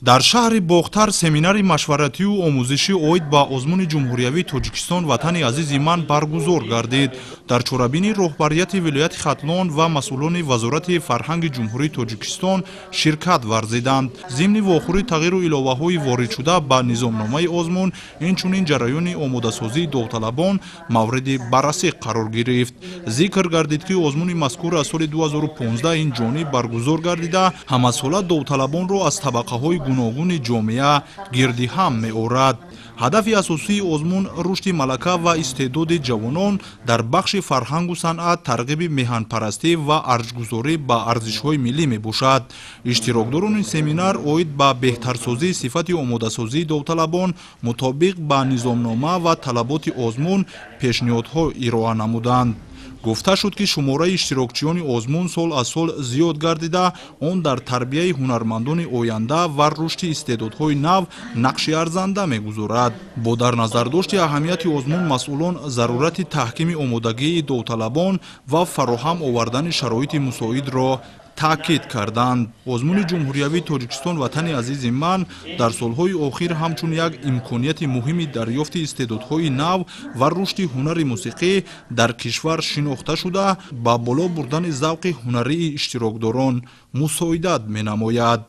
Дар шаҳри Бохтар семинари машваратию омӯзишӣ оид ба озмуни ҷумҳуриявии Тоҷикистон «Ватани азизи ман» баргузор гардид. Дар чорабинӣ роҳбарияти вилояти Хатлон ва масъулони Вазорати фарҳанги Ҷумҳурии Тоҷикистон ширкат варзиданд. Зимни вохӯрӣ тағйиру иловаҳои воридшуда ба низомномаи озмун, инчунин ҷараёни омодасозии довталабон мавриди баррасӣ қарор гирифт. Зикр гардид, ки озмуни мазкур аз соли 2015 ин ҷониб баргузор гардида, ҳамасола довталабонро аз табақаҳои гуногуни ҷомеа гирди ҳам меорад. Ҳадафи асосии озмун рушди малака ва истеъдоди ҷавонон дар бахши фарҳангу санъат, тарғиби меҳанпарастӣ ва арҷгузорӣ ба арзишҳои миллӣ мебошад. Иштирокдорони семинар оид ба беҳтарсозии сифати омодасозии довталабон мутобиқ ба низомнома ва талаботи озмун пешниҳодҳо ироа намуданд. Гуфта шуд, ки шумораи иштирокчиёни озмун сол аз сол зиёд гардида, он дар тарбияи ҳунармандони оянда ва рушди истеъдодҳои нав нақши арзанда мегузорад. Бо дар назардошти аҳамияти озмун, масъулон зарурати таҳкими омодагии довталабон ва фароҳам овардани шароити мусоидро таъкид карданд. Озмуни ҷумҳуриявии Тоҷикистон «Ватани азизи ман» дар солҳои охир ҳамчун як имконияти муҳими дарёфти истеъдодҳои нав ва рушди ҳунари мусиқӣ дар кишвар шинохта шуда, ба боло бурдани завқи ҳунарии иштирокдорон мусоидат менамояд.